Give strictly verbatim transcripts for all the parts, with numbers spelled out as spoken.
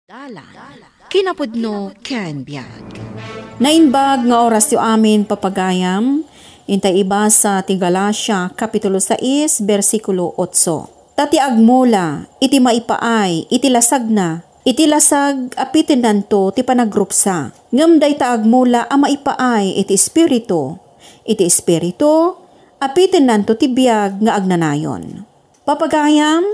Dalan, kinapudno ken biag. Naimbag nga orasyo amin, papagayam, intay ibasa ti Galacia, Kapitulo sais, bersikulo otso. Ta ti agmula iti maipaay iti lasagna, iti lasag apitennanto ti panagrupsa. Ngem dayta agmula a maipaay iti Espiritu, iti Espiritu, apitennanto ti biag nga agnanayon. Papagayam,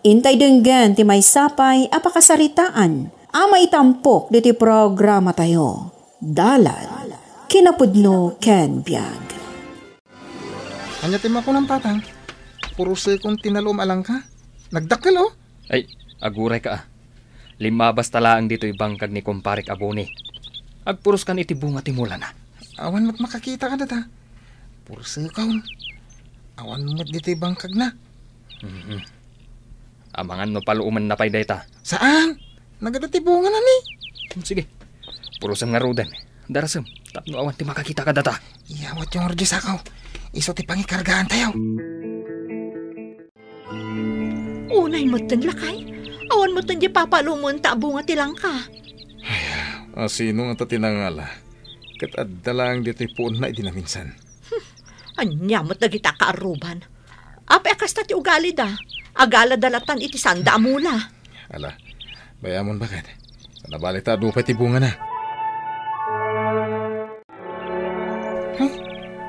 intay denggen ti maysa pay a pakasaritaan a maitampok ditoy programatayo. Dalan, kinapudno ken biag. Ania ti makunam, Tatang? Purusekon ti naluom a langka. Nagdakkel, oh. Ay, agurayka, ah. Limmabasta laeng ditoy bangkag ni kumparek a Boni. Agpuruskan iti bunga ti mulana. Awan met makakita kadata. Purusekon. Awan met ditoy bangkagna. Mhm. Amangan no paluomenna pay dayta. Saan? Nagadu ti bungana ni. Hmm, sige. Purusem ngaruden. Darasem, tapno awan ti makakita kadata. Iyawatyo ngarud diay sako. Isu ti pangikargaantayo. Unay metten, lakay. Awan metten diay papaluomenta a bunga ti langka. Ay, a sino ngata ti nangala? Ket adda laeng ditoy puonna idi naminsan. Ania met dagita a kaarruban? Apay a kasta ti ugalida? Agalada latan iti sanda a mula. Ala, bay-amon, baket. Nabali ta adu pay ti bungana. Ay,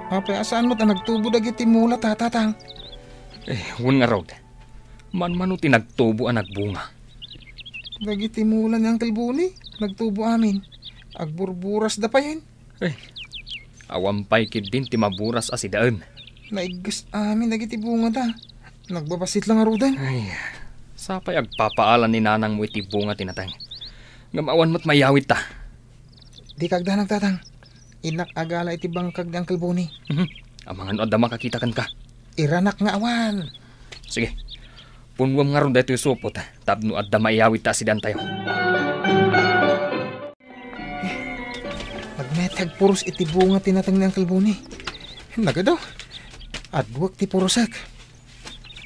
apay a saan met a nagtubo dagiti mula, Tatang? Eh, wen ngarud. Manmano ti nagtubo a nagbunga. Dagiti mula ni Uncle Boni, nagtubo amin. Agburburasda payen. Eh, awan pay ketdin ti maburas a sidaen. Naigges amin dagiti bungada. Nagbabassit la ngaruden. Ay, sapay agpapaalan ni nanangmo iti bunga ti nateng. Ngem awan met mayawidta. Dika agdanag, Tatang. Innak agala iti bangkag ni Uncle Boni. Mhm. Amangan no adda makakita kenka. Iranak nga awan. Sige. Punnuem ngarud daytoy supot tapno adda maiyawidta a sidaentayo. Nagmayat ti agpuros iti bunga ti nateng ni Uncle Boni. Nagadu. Aduak ti purosek.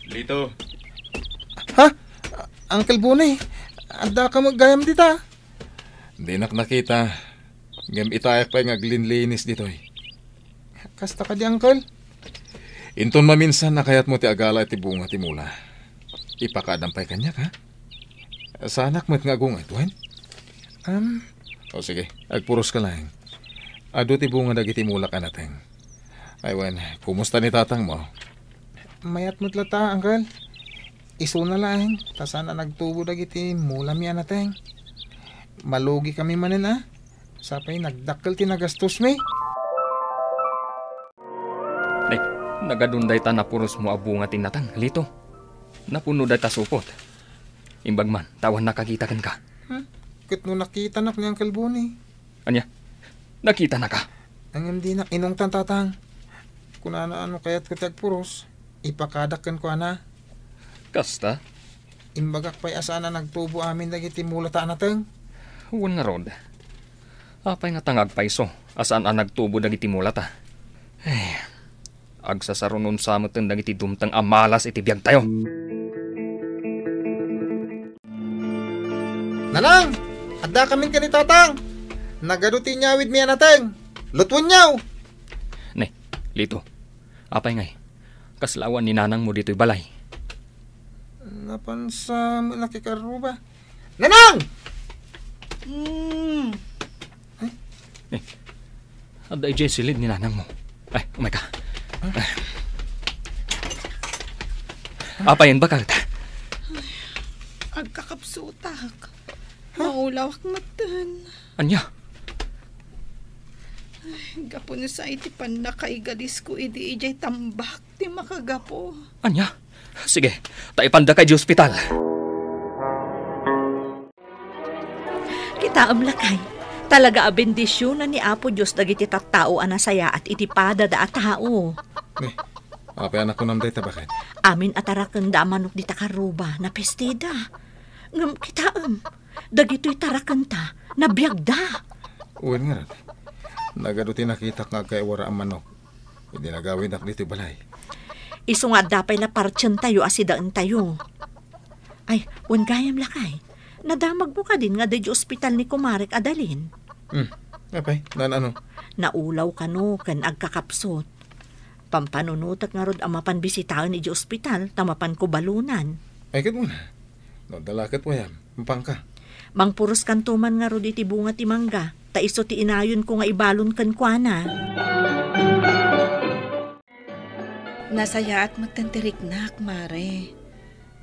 Lito. Ha? Uncle Boni, adda ka met gayam dita? Dinak nakita. Ngem itayak pay nga aglinlinis ditoy. Kasta kadi, Uncle? Inton maminsan a kayatmo ti agala iti bunga ti mula, ipakaadam pay kaniak, ha? Saanak met nga agungayto, wen? Am. O sige, agpuros ka laeng. Adu ti bunga dagiti mulak a nateng. Ay wen, kumusta ni tatangmo? Mayat met latta, Uncle. Isuna laeng, ta saan a nagtubo dagiti mulami a nateng. Malugikami manen a. Sapay nagdakkel ti nagastosmi. Nay, nagadun dayta napurosmo a bunga ti nateng, Lito. Napuno dayta supot. Imbag man, ta awan nakakita kenka. Hmm? Ket no nakitanak ni Uncle Boni. Ania? Nakitanaka? Ngem dinak inungtan, Tatang. Kunana a no kayatko ti agpuros, ipakadak kenkuana. Kasta? Imbagak pay a saan a nagtubo amin dagiti mulata a nateng. Wen ngarud. Apay ngata nga agpayso a saan a nagtubo dagiti mulata? Eh, agsasarunon sa metten dagiti dumteng a malas iti biagtayo. Nanang! Addakamin ken ni Tatang! Nagadu ti inyawidmi a nateng! Lutwenyo! Ne, Lito, apay ngay? Kasla awan ni nanangmo ditoy balay? Napan sa nakikaruba. Nanang! Mm. Eh, adda idiay silid ni nanangmo. Ay, umayka. Apayen, bakal ta? Agkakapsutak. Maulawak metten. Ania? Gapu no sa iti pannakaigalisko idi idiay tambak ti makagapu. Ania? Sige, ta ipandaka idiay ospital. Kitaem, lakay, talaga a bendisionan ni Apo Dios dagiti tattao a nasayaat iti padada a tao. Ne, apay a nakunam dayta, baket? Amin a tarakenda a manok dita karuba, napestida. Ngem kitaem, dagitoy tarakenta, nabiagda. Wen ngarud, nagadu ti nakitak nga agkaiwara a manok idi nagawidak ditoy balay. Isu nga adda pay la partientayo a sidaentayo. Ay, wen gayam, lakay. Nadamagmo kadin nga adda idiay ospital ni kumarek a Dalin? Hmm. Apay, naan-ano? Naulaw kano ken agkakapsut. Pampanunotek ngarud a mapan bisitaen idiay ospital ta mapanko balonan. Ay, ket una. No, adda la ket wayam, mapangka. Mangpuroskanto man ngarud iti bunga ti mangga, ta isu ti inayonko nga ibalon kenkuana. Nasayaat metten ti riknak, Mare.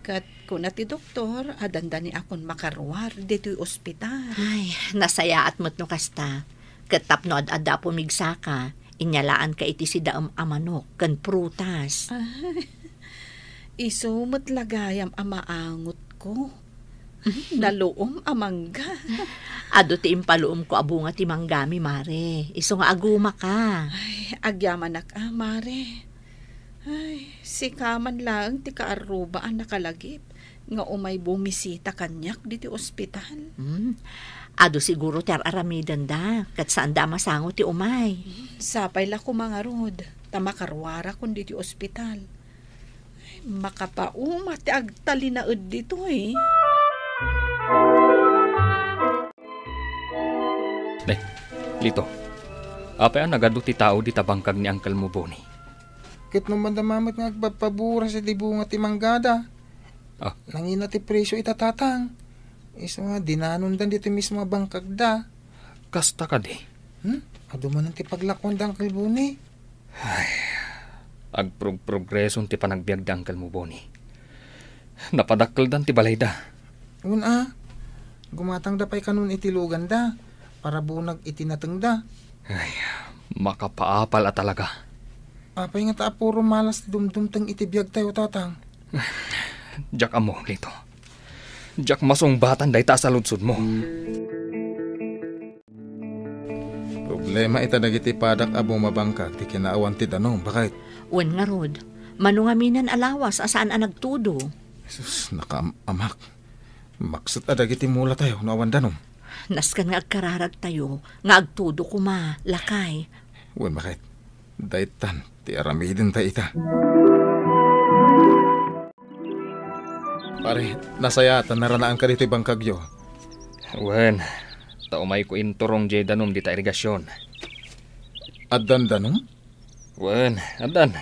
Ket kuna ti doktor, adda dakon makaruar ditoy ospital. Ay, nasayaat met no kasta. Ket tapno ad-adda a pumigsaka, inyalaanka iti sidaem a manok ken prutas. Ay, isu met la gayam a maangotko. Ay, naluom a mangga. Adu ti impaluomko a bunga ti manggami, Mare. Isu nga agumaka. Ay, agyamanak a, Mare. Ay, sika man laeng ti kaarruba a nakalagip nga umay bumisita kaniak ditoy ospital. Hmm. Adu siguro ti ar-aramidenda, ket saanda a masango ti umay. Sapay la koma ngarud, ta makaruarakon ditoy ospital. Ay, makapauma ti agtalinaed ditoy. Ne, Lito, apay a nagadu ti tao dita bangkag ni Uncle mo, Boni? Ket no madama met nga agpapabura sa di bunga ti manggada. Ah. Nangina ti presyo ita, Tatang. Isu nga dinanondan ditoy mismo a bangkagda. Kasta kadi? Hmm? Adu manen ti paglakuan da, Uncle Boni. Ay, agprogprogreson ti panagbiag da, Uncle mo, Boni. Napadakkeldan ti balayda. Wen a, gumatangda pay kanon iti luganda, parabunag iti natengda. Ay, makapaapal a talaga. Apay nga ta a puro malas ti dumdumteng iti biagtayo, Tatang? Diak ammo, Lito. Diak masungbatan dayta a saludsodmo. Problema ita dagiti padak a bumabangkag ti kinaawan ti danum, baket. Wen ngarud, mano ngamin a lawas a saan a nagtudo? Jesus, nakaam-amak. Maksut a dagiti mulatayo no awan danum. Nasken nga agkararagtayo nga agtudo koma, lakay. Wen, baket. Daytan ti aramidenta ita. Pare, nasayaat a naranaanka ditoy bangkagyo. Wen, ta umayko inturong diay danum dita irigasion. Addan danum? Wen, addan.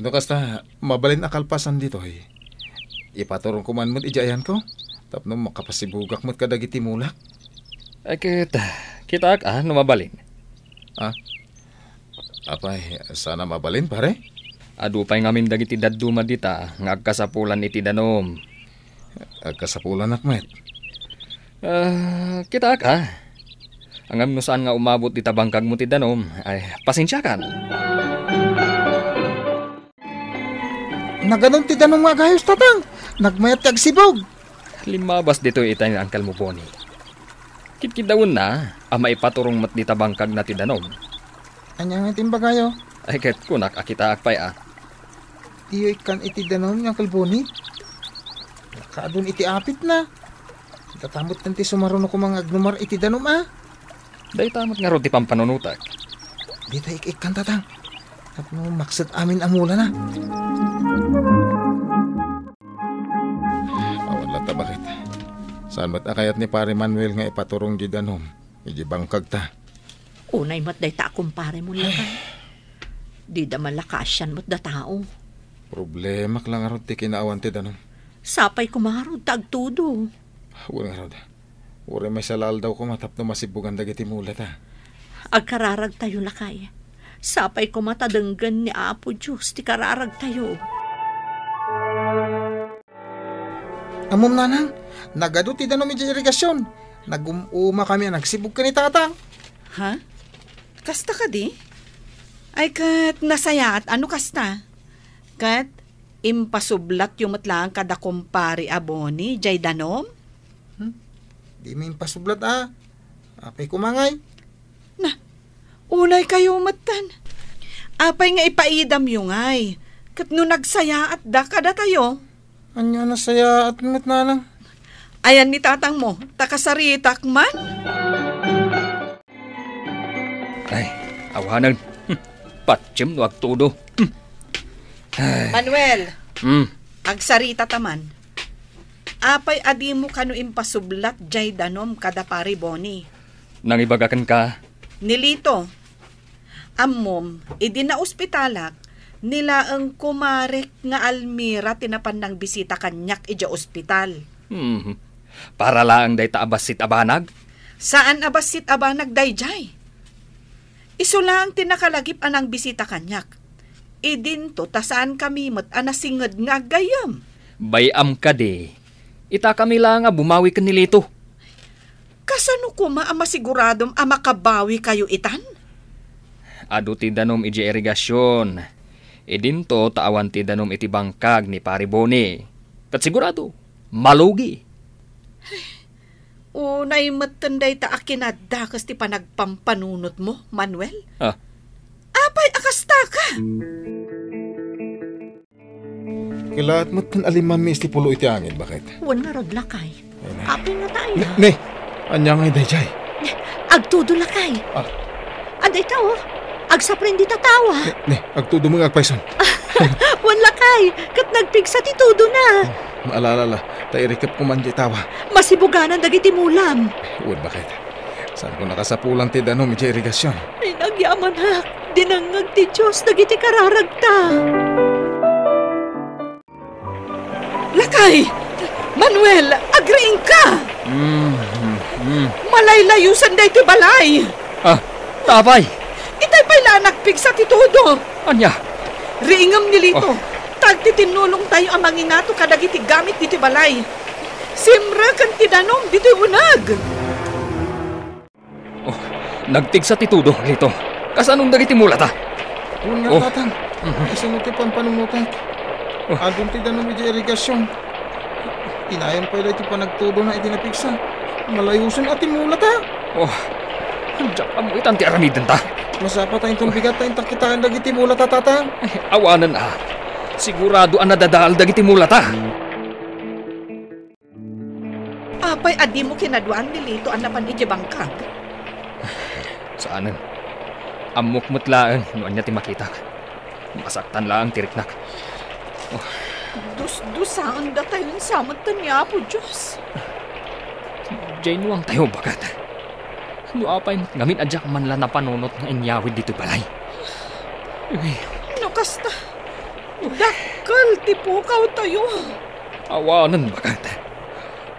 No kasta, mabalin a kalpasan ditoy. Ipaturongko man met idiay ayanko, tapno makapasibugak met kadagiti mulak. Ay, ket, kitaak a no mabalin. Ah? Apay, saan a mabalin, pare? Adu pay ngamin dagiti dadduma dita nga agkasapulan iti danum. Agkasapulanak met. Ah, kitaak a. Ngem no saan nga umabut dita bangkagmo ti danum, ay, pasensiakan. Naganum ti danum nga agayos, Tatang. Nagmayat ti agsibug. Limmabas ditoy itay ni Uncle mo, Boni. Kitkitaenna a maipaturong met dita bangkagna ti danum. Ania nga ti imbagayo? Ay, ket kunak a kitaak pay a. Diyo ikkan iti danum, Uncle Boni? Nakaadun iti apitna. Dayta met ti sumaruno koma nga agnumar iti danum a. Dayta met ngarud ti pampanunotek. Dita ik-ikkan, Tatang. Tapno maksut amin a mulana. Awan latta, baket. Saan met a kayat ni Pare Manuel nga ipaturong di danum iti bangkagta? Unay met dayta a kumpare mo, lakay. Dida man la kaasian met da tao. Problemak la ngarud ti kinaawan ti danum. Sapay koma ngarud ta agtudo. Wen ngarud. Uray maysa la aldaw koma tapno masibugan dagiti mulata. Agkararagtayo, lakay. Sapay koma ta denggen ni Apo Dios ti kararagtayo. Ammom, nanang, nagadu ti danum idiay irigasion. Nagum-umakami a nagsibug ken ni Tatang. Ha? Kasta kadi? Ay, ket nasayaat a no kasta. Ket impasublatyo met laeng kada kumpare a Boni diay danum? Hmm? Dimi impasublat a. Apay koma ngay? Na, unaykayo metten. Apay nga ipaidamyo ngay? Ket no nagsayaatda kadatayo? Ania a nasayaat met, nanang? Ayan ni tatangmo, ta kasaritak man? Ay, awanen. Hmm, patiem no agtudo. Hmm. Ay. Manuel, Hmm. agsaritata man. Apay a dimo kano impasublat jay danom kada Pari Boni? Nangibaga kenka. Ni Lito, ammom, idi naospitalak, ni laeng kumarek nga Almira ti napan nangbisita kaniak idiay ospital. Hmm. Para laeng dayta a bassit a banag? Saan a bassit a banag dayjay. Isu laeng ti nakalagip a nangbisita kaniak. Idinto ta saankami met a nasinged nga aggayyem. Bay-am kadi, itakami laeng a bumawi ken ni Lito. Kasano koma a masiguradom a makabawikayo itan? Adu ti danom idiay irigasion. Idinto ta awan ti danom iti bangkag ni Pari Boni. Ket sigurado, malugi. Unay metten dayta a kinadakes ti panagpampanunotmo, Manuel. Ah. Apay a kasta ka? Kalaat metten a limammiis ti pulo iti angin, baket. Wen ngarud, lakay. Ay, ne. Apay nga tayo? Ne, ne. Ania ngay dayjay? Agtudo, lakay. Ah. Adda ita, oh. Agsaprin dita tawa. Ne, ne. Agtudo met nga agpayson. Wen, lakay. Ket nagpigsa ti tudo na. Hmm, maalala la. Ta irikep ko man di tawa. Masibuganan dagiti mulam. Wen, baket. Saan ko nakasapulan ti danom idiay irigasion? Ay, nagyamanak. Dinengngeg ti Dios dagiti kararagta. Lakay! Manuel, agriingka! Mm, mm, mm. Malaylayosan daytoy balay! Ah, apay? Itay pay la a nagpigsa ti tudo. Ania? Riingem ni Lito. Oh. Tagtitinnulongtayo a manginato kadagiti gamit ditoy balay. Simreken ti danom ditoy uneg. Oh, nagpigsa ti tudo, Lito. Kasanon dagiti mulata? Wen nga, oh. Tatang. Mhm. Kasano ti pampanunotek? Oh. Adun ti danom idiay irigasion. Inayon pay la iti panagtudona idi napigsa. Malayosen a ti mulata. Oh. Diak ammo itan ti aramidenta. Masapata inton bigat ta intak kitaen dagiti mulata, Tatang. Ay, awanen a. Sigurado a nadadaal dagiti mulata. Apay a dimo kinaduaan ni Lito a napan idiay bangkag? Saanen. Ammok met laeng no ania ti makitak. Masaktan laeng ti riknak. Oh. Dusdusaendatayon sa metten ni Apo Dios. Diay nuangtayo, baket. No apay met ngamin a diak man la napanunot nga inyawid ditoy balay. Uy. No kasta, dakkel ti pukawtayo. Awanen, baket.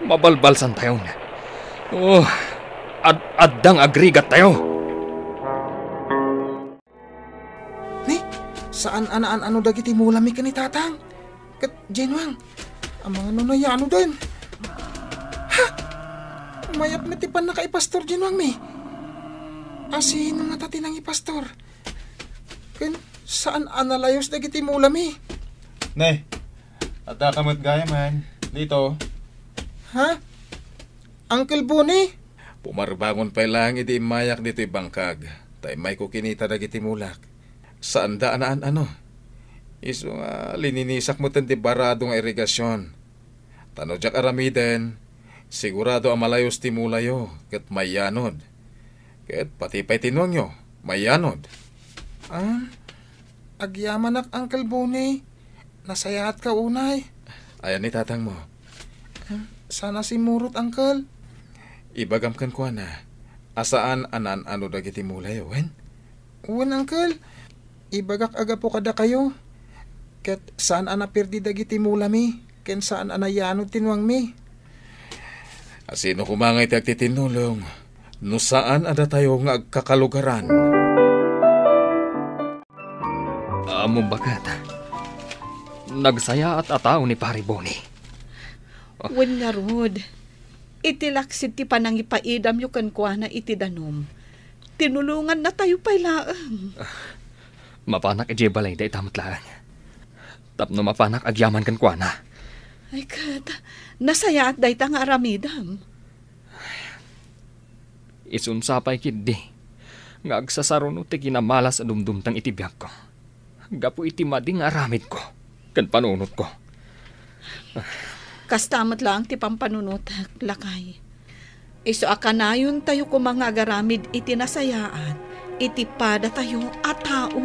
Mabalbalsantayon. Oh, ad-, adda nga agrigattayo. Ni, saan a naan-ano dagiti mulami ken ni Tatang? Ket Jenwang, amangan no nayanoden. Ha? Mayat met ti pannakaipastor, Jenwang mi. Asino ngata ti nangipastor? Ken saan a nalayos dagiti mulami? Ne, adda ka met gayamen, Lito. Ha? Uncle Boni? Pumarbangon pay laeng idi immayak ditoy bangkag, ta immayko kinita dagiti mulak. Saanda a naan-ano. Isu nga lininisak metten ti barado nga irigasion. Ta no diak aramiden, sigurado a malayos ti mulayo ket mayanod. Ket pati pay ti nuangyo, mayanod. Ah, agyamanak, Uncle Boni. Nasayaatka unay. Ayan ni tatangmo. Ah, saan a simmurot, Uncle. Ibagam kenkuana a saan a naan-ano dagiti mulayo, wen? Wen, Uncle. Ibagak a gapu kadakayo, ket saan a naperdi dagiti mulami, ken saan a nayanod ti nuangmi. Asino koma nga iti agtitinnulong no saan a datayo nga agkakalugaran? Ammom, baket, nagsayaat a tao ni Pari Boni. Wen ngarud, iti laksid ti panangipaidamyo kenkuana iti danum, tinulongannatayo pay laeng. Mapanak idiay balay dayta met laeng. Tapno mapanak agyaman kenkuana. Ay, ket, nasayaat dayta nga aramidem. Isun sa pay ketdi nga agsasaruno ti kinamalas a dumdumteng iti biagko. Gapu iti madi nga aramidko ken panunotko. Kasta met laeng ti pampanunotek, lakay. Isu a kanayontayo koma nga agaramid iti nasayaat iti padatayo a tao.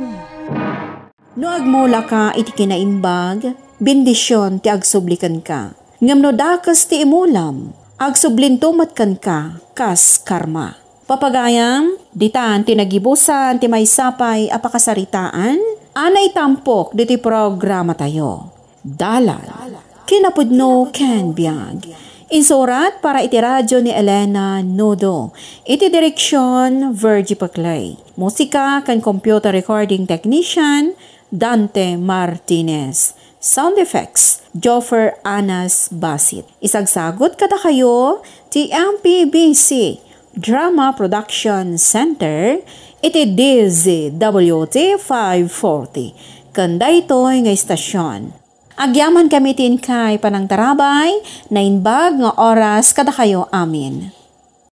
No agmulaka iti kinaimbag, bendision ti agsubli kenka. Ngem no dakes ti imulam, agsublinto met kenka kas karma. Papagayam, ditan ti nagibusan ti maysa pay a pakasaritaan a naitampok ditoy programatayo. Dalan, kinapudno ken biag. Insurat para iti radyo ni Elena Nudo, iti direksyon Virgie Paclay. Musika ken computer recording technician, Dante Martinez. Sound effects, Joffer Anas Basit. Isagsagut kadakayo ti M P B C Drama Production Center iti D Z W T five forty. Ken daytoy nga istasyon. Agyaman kami ti inkay panangtarabay, naimbag nga oras kadakayo amin.